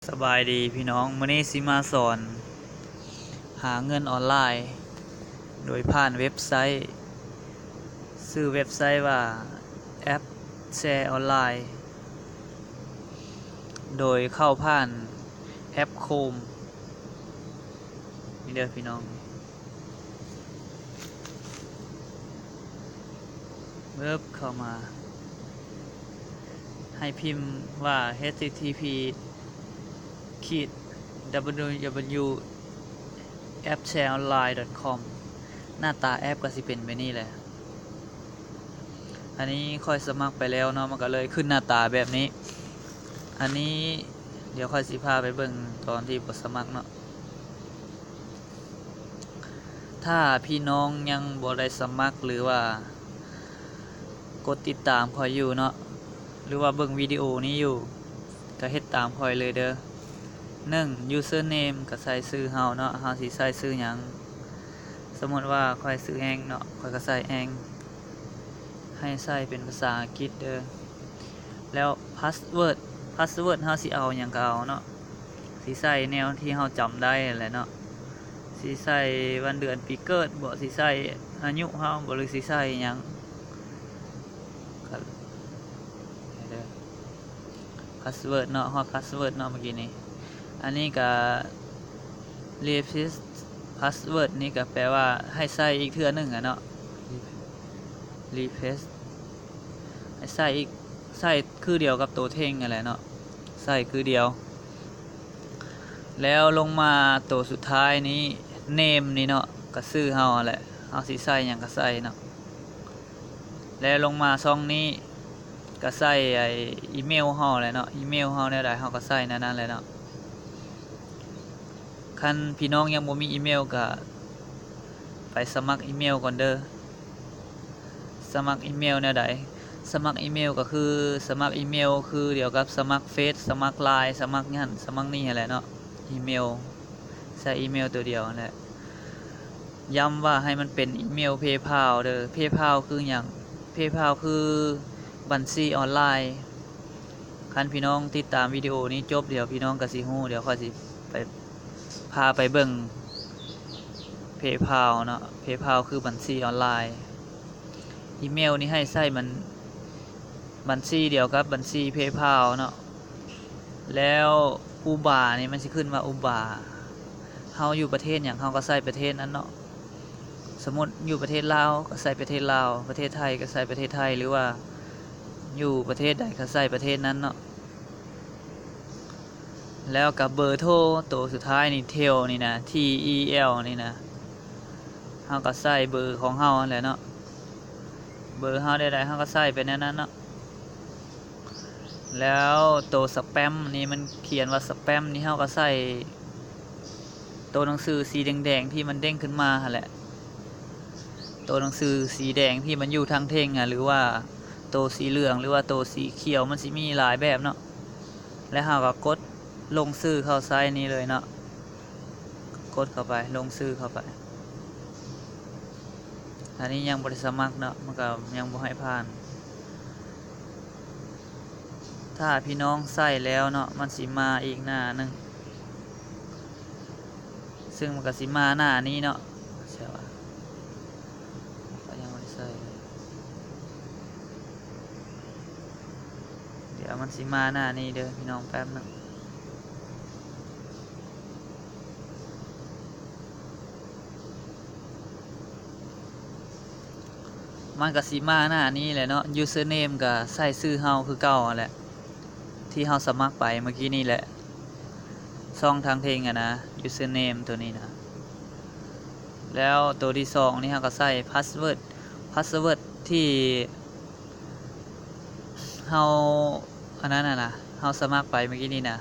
ສະບາຍດີພີ່ນ້ອງ, ມື້ນີ້ຊິມາສອນຫາເງິນອອນລາຍໂດຍຜ່ານເວັບໄຊ, ຊື່ເວັບໄຊວ່າ ແອັບແຊອອນລາຍ ໂດຍເຂົ້າຜ່ານແອັບໂຄມ ນີ້ເດີພີ່ນ້ອງ. ເປີບເຂົ້າມາ ໃຫ້ພິມວ່າ ເອັດທີທີພີ ຂີດ ດັບເບິນຢູດັບເບິນຢູ ແອັບແຊອອນລາຍ ດອດຄອມ. ໜ້າຕາແອັບກໍຊິເປັນແບບນີ້ແຫຼະ. ອັນນີ້ຂ້ອຍສະໝັກໄປແລ້ວເນາະ, ມັນກໍເລີຍຂຶ້ນໜ້າຕາແບບນີ້. ອັນນີ້ດຽວຂ້ອຍຊິພາໄປເບິ່ງຕອນທີ່ບໍ່ສະໝັກເນາະ. ຖ້າພີ່ນ້ອງຍັງບໍ່ໄດ້ສະໝັກ ຫຼືວ່າກົດຕິດຕາມຂ້ອຍຢູ່ເນາະ ຫຼືວ່າເບິ່ງວິດີໂອນີ້ຢູ່ ກໍເຮັດຕາມຂ້ອຍເລີຍເດີ. ໜຶ່ງ ຢູເຊີເນມ ກໍໃສ່ຊື່ເຮົາເນາະ, ເຮົາຊິໃສ່ຊື່ຫຍັງ? ສົມມຸດວ່າຂ້ອຍຊື່ແອງເນາະ, ຂ້ອຍກໍໃສ່ແອງ. ໃຫ້ໃສ່ເປັນພາສາອັງກິດເດີ. ແລ້ວພາສເວີດ, ພາສເວີດເຮົາຊິເອົາຫຍັງກໍເອົາເນາະ, ຊິໃສ່ແນວທີ່ເຮົາຈຳໄດ້ຫັ້ນແຫຼະເນາະ, ຊິໃສ່ວັນເດືອນປີເກີດບໍ, ຊິໃສ່ອາຍຸເຮົາບໍ ຫຼືຊິໃສ່ຫຍັງກໍ ພາສເວີດເນາະ, ຮອດພາສເວີດເນາະເມື່ອກີ້ນີ້. ອັນນີ້ກໍ ຣີເຟຣຊພາສເວີດ ນີ້ກໍແປວ່າໃຫ້ໃສ່ອີກເທື່ອໜຶ່ງຫັ້ນເນາະ, ຣີເຟຣຊ ໃຫ້ໃສ່ອີກ ໃສ່ຄືດຽວກັບໂຕເທັງຫັ້ນແຫຼະເນາະ, ໃສ່ຄືດຽວ. ແລ້ວລົງມາໂຕສຸດທ້າຍນີ້ ເນມນີ້ເນາະ, ກໍຊື່ເຮົາຫັ້ນແຫຼະ, ເຮົາຊິໃສ່ຫຍັງກໍໃສ່ເນາະ. ແລ້ວລົງມາຊ່ອງນີ້ກໍໃສ່ໄອ້ອີເມວເຮົາແຫຼະເນາະ, ອີເມວເຮົາແນວໃດເຮົາກໍໃສ່ແນວນັ້ນແຫຼະເນາະ. ຄັນພີ່ນ້ອງຍັງບໍ່ມີອີເມວກໍໄປສະໝັກອີເມວກ່ອນເດີ. ສະໝັກອີເມວແນວໃດ? ສະໝັກອີເມວກໍຄື ສະໝັກອີເມວຄືດຽວກັບສະໝັກເຟສ, ສະໝັກລາຍ, ສະໝັກນັ້ນ ສະໝັກນີ້ຫັ້ນແຫຼະເນາະ, ອີເມວ. ໃສ່ອີເມວຕົວດຽວຫັ້ນແຫຼະ. ຢ້ຳວ່າໃຫ້ມັນເປັນອີເມວເພພາວເດີ. ເພພາວຄືຫຍັງ? ເພພາວຄືບັນຊີອອນລາຍ. ຄັນພີ່ນ້ອງຕິດຕາມວິດີໂອນີ້ຈົບ ດຽວພີ່ນ້ອງກໍຊິຮູ້, ດຽວຂ້ອຍຊິໄປ ພາໄປເບິ່ງເພພາວເນາະ, ເພພາວຄືບັນຊີອອນລາຍ. ອີເມວນີ້ໃຫ້ໃສ່ບັນ ບັນຊີດຽວກັບບັນຊີເພພາວເນາະ. ແລ້ວອູບານີ້ມັນຊິຂຶ້ນວ່າອູບາ, ເຮົາຢູ່ປະເທດຫຍັງເຮົາກໍໃສ່ປະເທດນັ້ນເນາະ. ສົມມຸດຢູ່ປະເທດລາວກໍໃສ່ປະເທດລາວ, ປະເທດໄທກໍໃສ່ປະເທດໄທ ຫຼືວ່າຢູ່ປະເທດໃດກໍໃສ່ປະເທດນັ້ນເນາະ. ແລ້ວກໍເບີໂທ ໂຕສຸດທ້າຍນີ້ ເທວນີ້ນະ ທີອີແອວນີ້ນະ, ເຮົາກໍໃສ່ເບີຂອງເຮົາຫັ້ນແຫຼະເນາະ, ເບີເຮົາແນວໃດເຮົາກໍໃສ່ໄປແນວນັ້ນເນາະ. ແລ້ວໂຕສະແປມນີ້ ມັນຂຽນວ່າສະແປມນີ້ ເຮົາກໍໃສ່ໂຕໜັງສືສີແດງໆທີ່ມັນເດ້ງຂຶ້ນມາຫັ້ນແຫຼະ, ໂຕໜັງສືສີແດງທີ່ມັນຢູ່ທາງເທິງຫັ້ນ ຫຼືວ່າໂຕສີເຫຼືອງ ຫຼືວ່າໂຕສີຂຽວ, ມັນຊິມີຫຼາຍແບບເນາະ. ແລ້ວເຮົາກໍກົດລົງຊື່ເຂົ້າໃສ່ນີ້ເລີຍເນາະ, ກົດເຂົ້າໄປ ລົງຊື່ເຂົ້າໄປ. ອັນນີ້ຍັງບໍ່ໄດ້ສະໝັກເນາະ, ມັນກໍຍັງບໍ່ໃຫ້ຜ່ານ. ຖ້າພີ່ນ້ອງໃສ່ແລ້ວເນາະ ມັນຊິມາອີກໜ້າໜຶ່ງ, ຊຶ່ງມັນກໍຊິມາໜ້ານີ້ເນາະ. ໃຊ່ວ່າ ກໍຍັງບໍ່ໄດ້ໃສ່ເລີຍ. ດຽວມັນຊິມາໜ້ານີ້ເດີພີ່ນ້ອງ, ແປັບໜຶ່ງ. ມັນກໍຊິມາໜ້ານີ້ແຫຼະເນາະ, ຢູເຊີເນມກໍໃສ່ຊື່ເຮົາຄືເກົ່າຫັ້ນແຫຼະ ທີ່ເຮົາສະໝັກໄປເມື່ອກີ້ນີ້ແຫຼະ, ຊ່ອງທາງເທິງຫັ້ນນະ, ຢູເຊີເນມໂຕນີ້ນະ. ແລ້ວໂຕທີສອງນີ້ເຮົາກໍໃສ່ພາສເວີດ, ພາສເວີດທີ່ເຮົາ ອັນນັ້ນນະ, ເຮົາສະໝັກໄປເມື່ອກີ້ນີ້ນະ.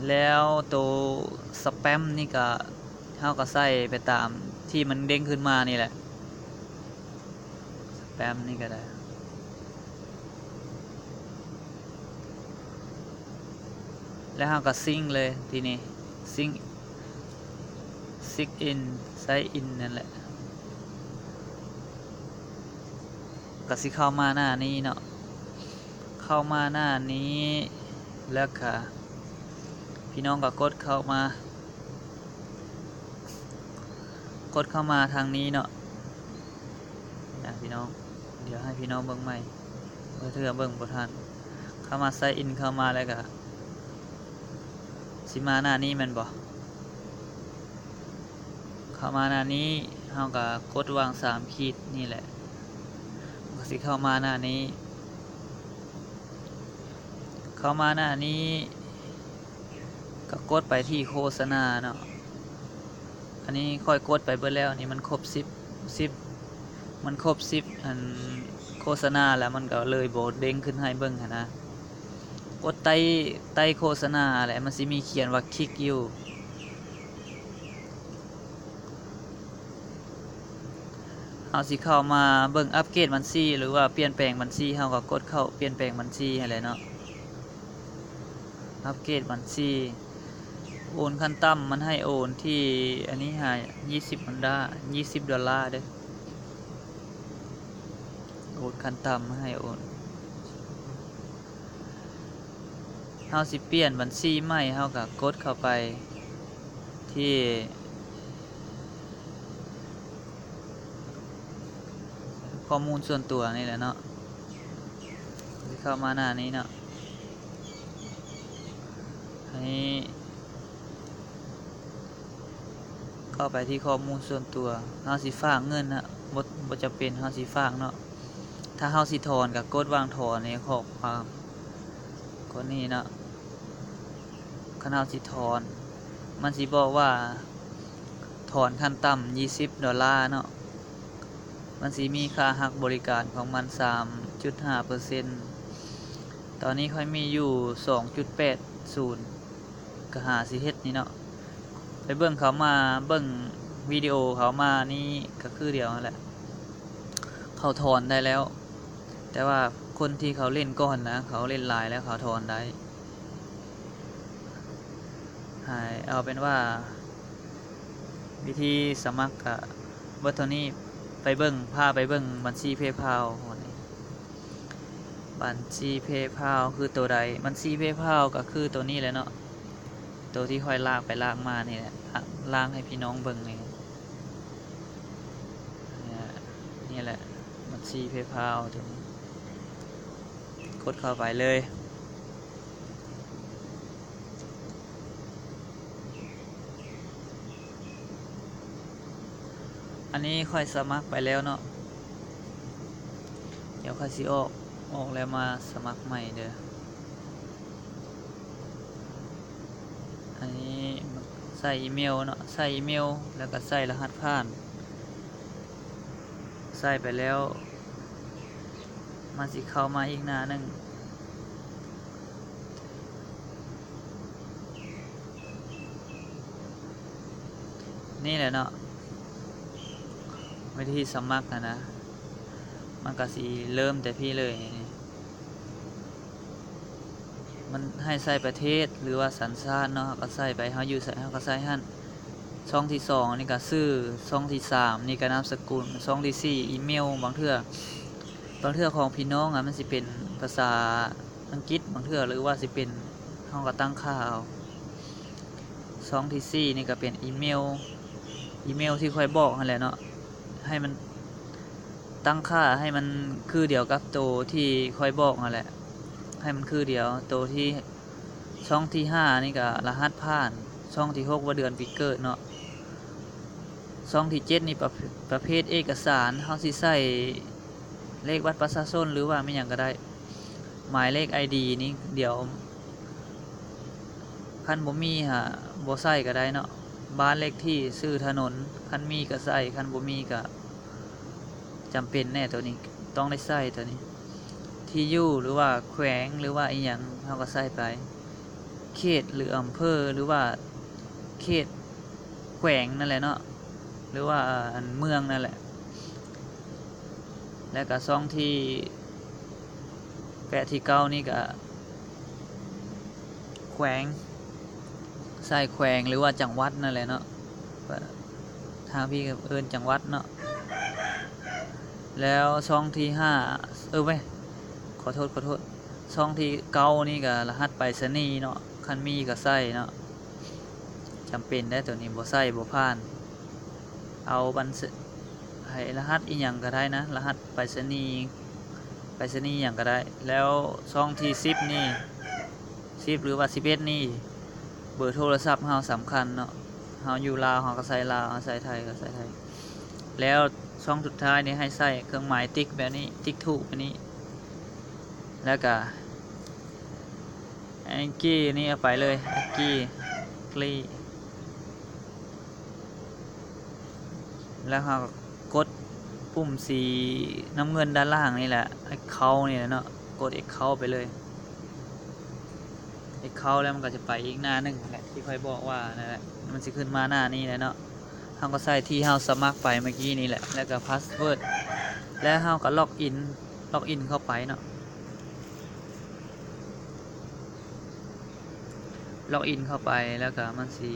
ແລ້ວໂຕສະແປມນີ້ກະ ເຮົາກະໃສ່ໄປຕາມທີ່ມັນເດ້ງຂຶ້ນມານີ້ແຫຼະ, ສະແປມນີ້ກະໄດ້. ແລ້ວເຮົາກະຊິງເລີຍ ທີນີ້ ຊິງ ຊິງອິນ ໄຊອິນນັ້ນແຫຼະ. ກະຊິເຂົ້າມາໜ້ານີ້ເນາະ, ເຂົ້າມາໜ້ານີ້ ແລ້ວກະພີ່ນ້ອງກໍກົດເຂົ້າມາ ກົດເຂົ້າມາທາງນີ້ເນາະ. ນະພີ່ນ້ອງ ດຽວໃຫ້ພີ່ນ້ອງເບິ່ງໃໝ່ ເພື່ອເທື່ອເບິ່ງບໍ່ທັນ. ເຂົ້າມາ sign in ເຂົ້າມາແລ້ວກະຊິມາໜ້ານີ້ແມ່ນບໍ່? ເຂົ້າມາໜ້ານີ້ ເຮົາກະກົດຫວ່າງສາມຂີດນີ້ແຫຼະ ມັນກໍຊິເຂົ້າມາໜ້ານີ້. ເຂົ້າມາໜ້ານີ້ ກໍກົດໄປທີ່ໂຄສະນາເນາະ. ອັນນີ້ຂ້ອຍກົດໄປເບິດແລ້ວ ນີ້ມັນຄົບສິບ ສິບ ມັນຄົບສິບ ອັນໂຄສະນາແລ້ວ ມັນກໍເລີຍບໍ່ເດັ້ງຂຶ້ນໃຫ້ເບິ່ງຫັ້ນນະ. ກົດໃຕ້ ໃຕ້ໂຄສະນາແຫຼະ ມັນຊິມີຂຽນວ່າຄລິກຢູ່. ເຮົາຊິເຂົ້າມາເບິ່ງອັບເກຣດບັນຊີ ຫຼືວ່າປ່ຽນແປງບັນຊີ ເຮົາກໍກົດເຂົ້າປ່ຽນແປງບັນຊີຫັ້ນແຫຼະເນາະ. ອັບເກຣດບັນຊີ ໂອນຂັ້ນຕ່ຳ ມັນໃຫ້ໂອນທີ່ ອັນນີ້ຫາ ຍີ່ສິບດອນລາ ຍີ່ສິບດອນລາເດີ້. ໂອນຂັ້ນຕ່ຳ ມັນໃຫ້ໂອນ ເຮົາຊິປ່ຽນບັນຊີໃໝ່ ເຮົາກໍກົດເຂົ້າໄປທີ່ຂໍ້ມູນສ່ວນຕົວນີ້ແຫຼະເນາະ. ຊິເຂົ້າມາໜ້ານີ້ເນາະ ໃຫ້ເຂົ້າໄປທີ່ຂໍ້ມູນສ່ວນຕົວ. ເຮົາຊິຝາກເງິນນະ ບໍ່ ບໍ່ຈຳເປັນເຮົາຊິຝາກເນາະ. ຖ້າເຮົາຊິຖອນກໍກົດຫວ່າງຖອນໃນຂໍ້ຄວາມ ກົດນີ້ເນາະ. ຄັນເຮົາຊິຖອນ ມັນຊິບອກວ່າຖອນຂັ້ນຕ່ຳຍີ່ສິບດອນລາເນາະ. ມັນຊິມີຄ່າຫັກບໍລິການຂອງມັນສາມຈຸດຫ້າເປີເຊັນ. ຕອນນີ້ຂ້ອຍມີຢູ່ສອງຈຸດແປດສູນ ກໍຫາຊິເຮັດນີ້ເນາະ. ໄປເບິ່ງເຂົາມາ ເບິ່ງວິດີໂອເຂົາມານີ້ກໍຄືດຽວຫັ້ນແຫຼະ ເຂົາຖອນໄດ້ແລ້ວ. ແຕ່ວ່າຄົນທີ່ເຂົາຫຼິ້ນກ່ອນນະ ເຂົາຫຼິ້ນຫຼາຍແລ້ວເຂົາຖອນໄດ້. ໃຫ້ເອົາເປັນວ່າວິທີສະໝັກກະເບິດເທົ່ານີ້. ໄປເບິ່ງ ພາໄປເບິ່ງບັນຊີ PayPal ບັນຊີ PayPal ຄືໂຕໃດ? ບັນຊີ PayPal ກໍຄືໂຕນີ້ແຫຼະເນາະ ໂຕທີ່ຂ້ອຍລາກໄປລາກມານີ້ແຫຼະ ລາກໃຫ້ພີ່ນ້ອງເບິ່ງນີ້. ນີ້ແຫຼະ ບັນຊີ PayPal ຕົວນີ້ ກົດເຂົ້າໄປເລີຍ. ອັນນີ້ຂ້ອຍສະໝັກໄປແລ້ວເນາະ ດຽວຂ້ອຍຊິອອກ ອອກແລ້ວມາສະໝັກໃໝ່ເດີ້. ອັນນີ້ໃສ່ອີເມວເນາະ ໃສ່ອີເມວ ແລ້ວກໍໃສ່ລະຫັດຜ່ານ. ໃສ່ໄປແລ້ວ ມັນຊິເຂົ້າມາອີກໜ້າໜຶ່ງ. ນີ້ແຫຼະເນາະ ວິທີສະໝັກຫັ້ນນະ ມັນກະຊິເລີ່ມແຕ່ພີ້ເລີຍ. ມັນໃຫ້ໃສ່ປະເທດ ຫຼືວ່າສັນຊາດເນາະ ເຮົາກໍໃສ່ໄປ ເຮົາຢູ່ໃສເຮົາກໍໃສ່ຫັ້ນ. ຊ່ອງທີສອງນີ້ກໍຊື່ ຊ່ອງທີສາມນີ້ກໍນາມສະກຸນ ຊ່ອງທີສີ່ອີເມວ. ບາງເທື່ອ ບາງເທື່ອຂອງພີ່ນ້ອງອະ ມັນຊິເປັນພາສາອັງກິດ ບາງເທື່ອ ຫຼືວ່າຊິເປັນ ເຮົາກໍຕັ້ງຄ່າເອົາ. ຊ່ອງທີສີ່ນີ້ກໍເປັນອີເມວ ອີເມວທີ່ຂ້ອຍບອກຫັ້ນແຫຼະເນາະ ໃຫ້ມັນ ຕັ້ງຄ່າໃຫ້ມັນຄືດຽວກັບໂຕທີ່ຂ້ອຍບອກຫັ້ນແຫຼະ ໃຫ້ມັນຄືດຽວ. ໂຕທີ່ ຊ່ອງທີຫ້ານີ້ກໍລະຫັດຜ່ານ ຊ່ອງທີຫົກວ່າເດືອນປີເກີດເນາະ. ຊ່ອງທີເຈັດນີ້ປະ ປະເພດເອກະສານ ເຮົາຊິໃສ່ເລກບັດປະຊາຊົນ ຫຼືວ່າແມ່ນຫຍັງກໍໄດ້. ໝາຍເລກໄອດີນີ້ ດຽວ ຄັນບໍ່ມີຫາບໍ່ໃສ່ກໍໄດ້ເນາະ. ບ້ານເລກທີ່ ຊື່ຖະໜົນ ຄັນມີກໍໃສ່ ຄັນບໍ່ມີກໍຈຳເປັນແດ່ ໂຕນີ້ຕ້ອງໄດ້ໃສ່ໂຕນີ້. ທີ່ຢູ່ ຫຼືວ່າແຂວງ ຫຼືວ່າອີ່ຫຍັງ ເຮົາກໍໃສ່ໄປ. ເຂດ ຫຼື ອຳເພີ ຫຼືວ່າເຂດແຂວງນັ້ນແຫຼະເນາະ ຫຼືວ່າອັນເມືອງນັ້ນແຫຼະ. ແລ້ວກໍຊ່ອງທີແປດ ທີເກົ້ານີ້ກໍແຂວງ ໃສ່ແຂວງ ຫຼືວ່າຈັງຫວັດນັ້ນແຫຼະເນາະ ທາງພີ້ກໍເອີ້ນຈັງຫວັດເນາະ. ແລ້ວຊ່ອງທີຫ້າ ເອີ ເວີຍ ຂໍໂທດ ຂໍໂທດ ຊ່ອງທີເກົ້ານີ້ກໍລະຫັດໄປສະນີເນາະ ຄັນມີກໍໃສ່ເນາະ ຈຳເປັນໄດ໋ ໂຕນີ້ບໍ່ໃສ່ບໍ່ຜ່ານ. ເອົາບັນຊ- ໃຫ້ລະຫັດອີ່ຫຍັງກໍໄດ້ນະ ລະຫັດໄປສະນີ ໄປສະນີຫຍັງກໍໄດ້. ແລ້ວຊ່ອງທີສິບນີ້ ສິບ ຫຼືວ່າສິບເອັດນີ້ ເບີໂທລະສັບເຮົາສຳຄັນເນາະ ເຮົາຢູ່ລາວເຮົາກໍໃສ່ລາວ ເຮົາໃສ່ໄທກໍໃສ່ໄທ. ແລ້ວຊ່ອງສຸດທ້າຍນີ້ໃຫ້ໃສ່ເຄື່ອງໝາຍຕິກແບບນີ້ ຕິກຖືກແບບນີ້ ແລ້ວກໍແອັງກີ້ນີ້ເອົາໄປເລີຍ ແອັງກີ້ ກຣີ ແລ້ວເຮົາກໍກົດປຸ່ມສີນ້ຳເງິນດ້ານລ່າງນີ້ແຫຼະ ແອັກເຄົານີ້ແຫຼະເນາະ ກົດແອັກເຄົາໄປເລີຍ. ເຮັດເຂົ້າແລ້ວມັນກໍຈະໄປອີກໜ້າໜຶ່ງຫັ້ນແຫຼະ ທີ່ຂ້ອຍບອກວ່ານັ້ນແຫຼະ ມັນຊິຂຶ້ນມາໜ້ານີ້ແຫຼະເນາະ. ເຮົາກໍໃສ່ທີ່ເຮົາສະໝັກໄປເມື່ອກີ້ນີ້ແຫຼະ ແລ້ວກໍພາສເວີດ ແລ້ວເຮົາກໍລັອກອິນ ລັອກອິນເຂົ້າໄປເນາະ ລັອກອິນເຂົ້າໄປ ແລ້ວກໍມັນຊິ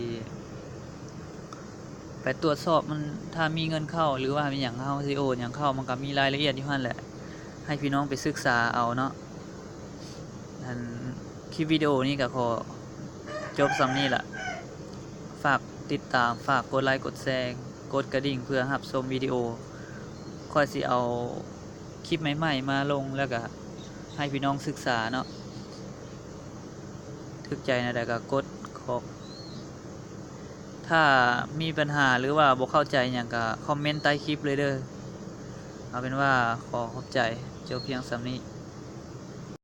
ໄປຕວດສອບມັນ ຖ້າມີເງິນເຂົ້າ ຫຼືວ່າມີຫຍັງ ເຮົາຊິໂອນຫຍັງເຂົ້າ ມັນກໍມີລາຍລະອຽດຢູ່ຫັ້ນແຫຼະ ໃຫ້ພີ່ນ້ອງໄປສຶກສາເອົາເນາະ. ອັນ ຄລິບວິດີໂອນີ້ກໍຂໍຈົບສ່ຳນີ້ລະ ຝາກຕິດຕາມ ຝາກກົດໄລກົດແຊ ກົດກະດິ່ງ ເພື່ອຮັບຊົມວິດີໂອ ຂ້ອຍຊິເອົາຄລິບໃໝ່ໆມາລົງ ແລ້ວກໍໃຫ້ພີ່ນ້ອງສຶກສາເນາະ. ຖືກໃຈແນວໃດກໍກົດ ຂໍ ຖ້າມີບັນຫາ ຫຼືວ່າບໍ່ເຂົ້າໃຈຫຍັງກໍຄອມເມັນໃຕ້ຄລິບເລີຍເດີ. ເອົາເປັນວ່າຂໍຂອບໃຈ ຈົບພຽງສ່ຳນີ້.